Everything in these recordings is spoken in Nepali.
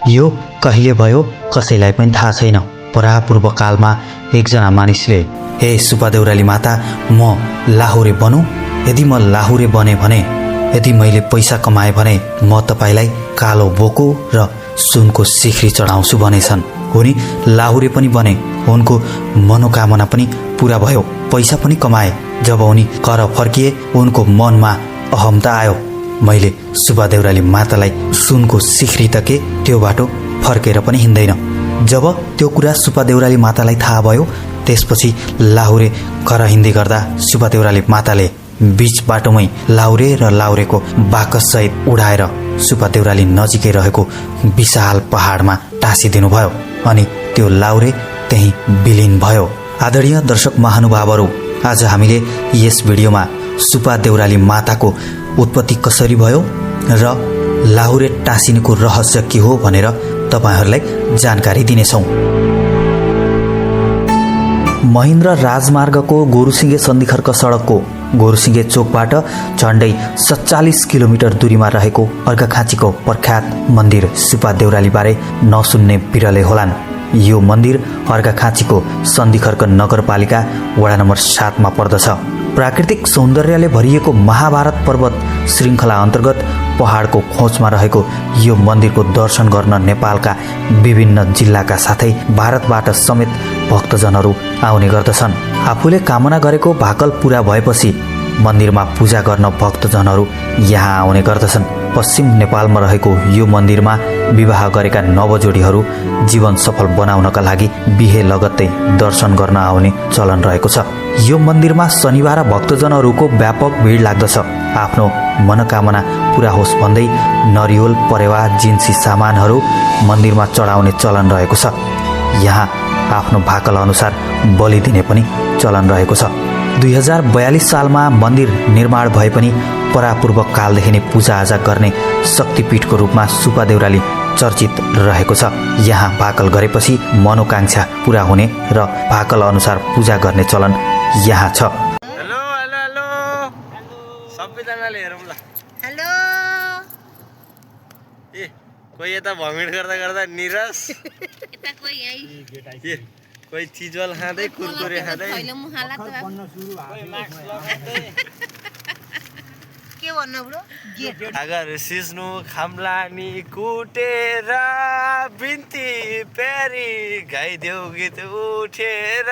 यो कहिले भयो कसैलाई पनि थाहा छैन। परापूर्व कालमा एकजना मानिसले, हे सुपा देउराली माता, म लाहुरे बनौँ? यदि म लाहुरे बने भने, यदि मैले पैसा कमाएँ भने म तपाईँलाई कालो बोको र सुनको सिख्री चढाउँछु भनेछन्। उनी लाहुरे पनि बने, उनको मनोकामना पनि पुरा भयो, पैसा पनि कमाए। जब उनी घर फर्किए उनको मनमा अहमता आयो, मैले सुपा देउराली मातालाई सुनको सिख्री त के, त्यो बाटो फर्केर पनि हिँड्दैन। जब त्यो कुरा सुपा देउराली मातालाई थाहा भयो, त्यसपछि लाहुरे घर हिँड्दै गर्दा सुपा देउराली माताले बीच बाटोमै लाहुरे र लाहुरेको बाकससहित उडाएर सुपा देउराली नजिकै रहेको विशाल पहाडमा टाँसिदिनु भयो अनि त्यो लाहुरे त्यही विलीन भयो। आदरणीय दर्शक महानुभावहरू, आज हामीले यस भिडियोमा सुपा देउराली माताको उत्पत्ति कसरी भयो र लाहुरे टाँसिनुको रहस्य के हो भनेर तपाईहरूलाई जानकारी दिनेछौँ। महेन्द्र राजमार्गको गोरुसिङे सन्धिखर्क सडकको गोरुसिङे चोकबाट झण्डै 47 किलोमिटर दूरीमा रहेको अर्घाखाँचीको प्रख्यात मन्दिर सुपा देउरालीबारे नसुन्ने बिरलै होलान्। यो मन्दिर अर्घाखाँचीको सन्धिखर्क नगरपालिका वडा नम्बर 7 मा पर्दछ। प्राकृतिक सौन्दर्यले भरिएको महाभारत पर्वत श्रृङ्खला अन्तर्गत पहाडको खोजमा रहेको यो मन्दिरको दर्शन गर्न नेपालका विभिन्न जिल्लाका साथै भारतबाट समेत भक्तजनहरू आउने गर्दछन्। आफूले कामना गरेको भाकल पूरा भएपछि मन्दिरमा पूजा गर्न भक्तजनहरू यहाँ आउने गर्दछन्। पश्चिम नेपालमा रहेको यो मन्दिरमा विवाह गरेका नवजोडीहरू जीवन सफल बनाउनका लागि बिहे लगत्तै दर्शन गर्न आउने चलन रहेको छ। यो मन्दिरमा शनिबार भक्तजनहरूको व्यापक भिड लाग्दछ। आफ्नो मनोकामना पूरा होस् भन्दै नरिवल, परेवा, जिन्सी सामानहरू मन्दिरमा चढाउने चलन रहेको छ। यहाँ आफ्नो भाकल अनुसार बलि दिने पनि चलन रहेको छ। 2042 सालमा मन्दिर निर्माण भए पनि परापूर्व कालदेखि नै पूजाआजा गर्ने शक्तिपीठको रूपमा सुपा देउराली चर्चित रहेको छ। यहाँ भाकल गरेपछि मनोकांक्षा पूरा हुने र भाकल अनुसार पूजा गर्ने चलन यहाँ छ। हेलो हेलो हेलो सबैजनाले हेरौँ ल। हेलो ए कोही यता भमिट गर्दा गर्दा निरस, यता कोही यही कोही चिजवाल खाँदै कुरकुरे खाँदै के भन्नु ब्रो? अगर सिस्नु खाम्लानी कुटेर बिन्ती पेरी गाइदेऊ गीत उठेर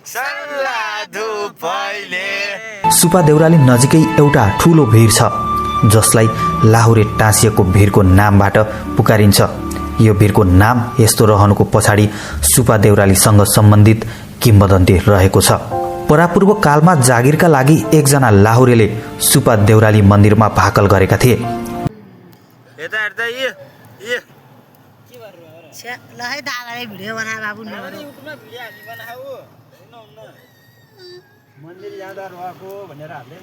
सल्ला धुपैले। सुपा देउराली नजिकै एउटा ठुलो भिर छ जसलाई लाहुरे टाँसिएको भिरको नामबाट पुकारिन्छ। यो भिरको नाम यस्तो रहनुको पछाडि सुपा देउरालीसँग सम्बन्धित किम्वदन्ती रहेको छ। परापूर्व कालमा जागिरका लागि एकजना लाहुरेले सुपा देउराली मन्दिरमा भाकल गरेका थिए। यता हेर्दा ल है दादाले भिडियो बना बाबु मन्दिर जाँदा रहेको भनेर हाल्दै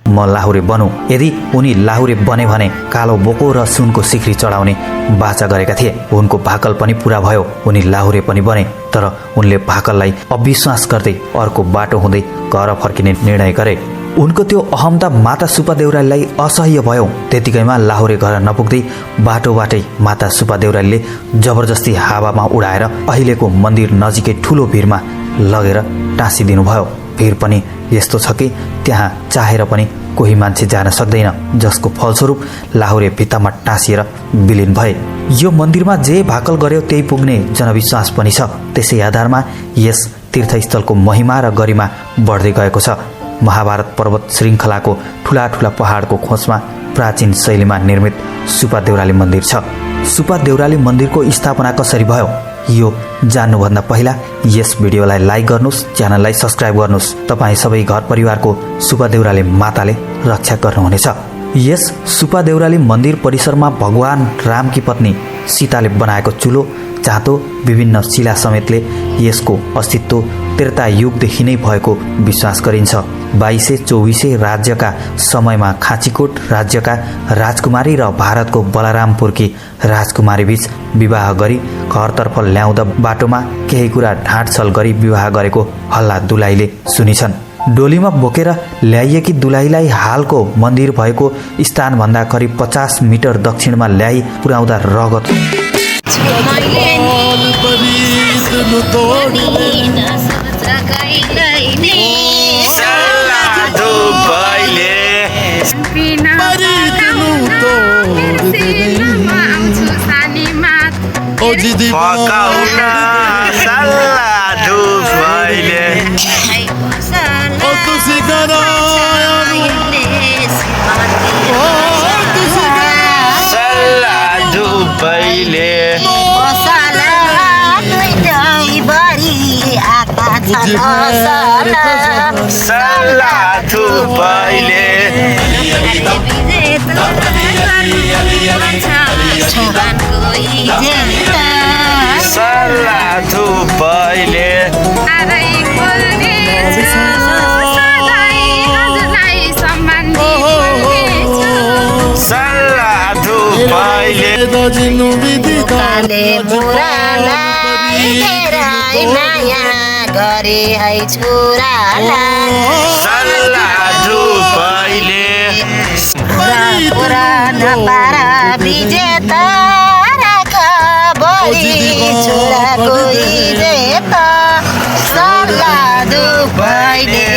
म लाहुरे बनौँ। यदि उनी लाहुरे बने भने कालो बोको र सुनको सिख्री चढाउने बाचा गरेका थिए। उनको भाकल पनि पूरा भयो, उनी लाहुरे पनि बने। तर उनले भाकललाई अविश्वास गर्दै अर्को बाटो हुँदै घर फर्किने निर्णय गरे। उनको त्यो अहमता माता सुपा देउरालीलाई असह्य भयो। त्यतिकैमा लाहुरे घर नपुग्दै बाटोबाटै माता सुपा देउरालीले जबरजस्ती हावामा उडाएर अहिलेको मन्दिर नजिकै ठुलो भिरमा लगेर टाँसिदिनु भयो। भिर पनि यस्तो छ कि त्यहाँ चाहेर पनि कोही मान्छे जान सक्दैन, जसको फलस्वरूप लाहुरे भित्तामा टाँसिएर विलीन भए। यो मन्दिरमा जे भाकल गर्यो त्यही पुग्ने जनविश्वास पनि छ। त्यसै आधारमा यस तीर्थस्थलको महिमा र गरिमा बढ्दै गएको छ। महाभारत पर्वत श्रृङ्खलाको ठुला ठुला पहाडको खोजमा प्राचीन शैलीमा निर्मित सुपा देउराली मन्दिर छ। सुपा देउराली मन्दिरको स्थापना कसरी भयो यो जान्नुभन्दा पहिला यस भिडियोलाई लाइक गर्नुहोस्, च्यानललाई सब्स्क्राइब गर्नुहोस्। तपाईँ सबै घर परिवारको सुपा देउराली माताले रक्षा गर्नुहुनेछ। यस सुपा देउराली मन्दिर परिसरमा भगवान रामकी पत्नी सीताले बनाएको चुलो, जाँतो, विभिन्न शिला समेतले यसको अस्तित्व त्रेता युगदेखि नै भएको विश्वास गरिन्छ। 2224 राज्यका समयमा खाँचीकोट राज्यका राजकुमारी र भारतको बलरामपुरकी राजकुमारी बीच विवाह गरी घरतर्फ ल्याउँदा बाटोमा केही कुरा ढाँटछल गरी विवाह गरेको हल्ला दुलाईले सुनिछन्। डोलीमा बोकेर ल्याइएकी दुलाहीलाई हालको मन्दिर भएको स्थानभन्दा करिब 50 मिटर दक्षिणमा ल्याई पुर्याउँदा रगत गरे है पुरान पारा विजेता बढी छोराको इजेता सल्लाह दुपैले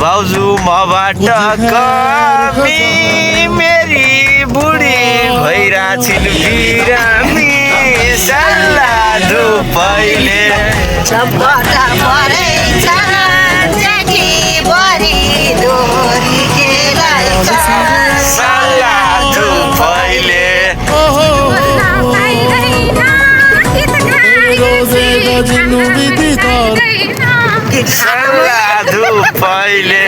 भाउजू मबाट कमी मेरी बुढी भैरा छिन् बिरामी सल्लाह दुपैले चम्पटा परेछ जेठी बढी दोरी खेलाइछ सल्लाह दुपैले सल्लाह दुपैले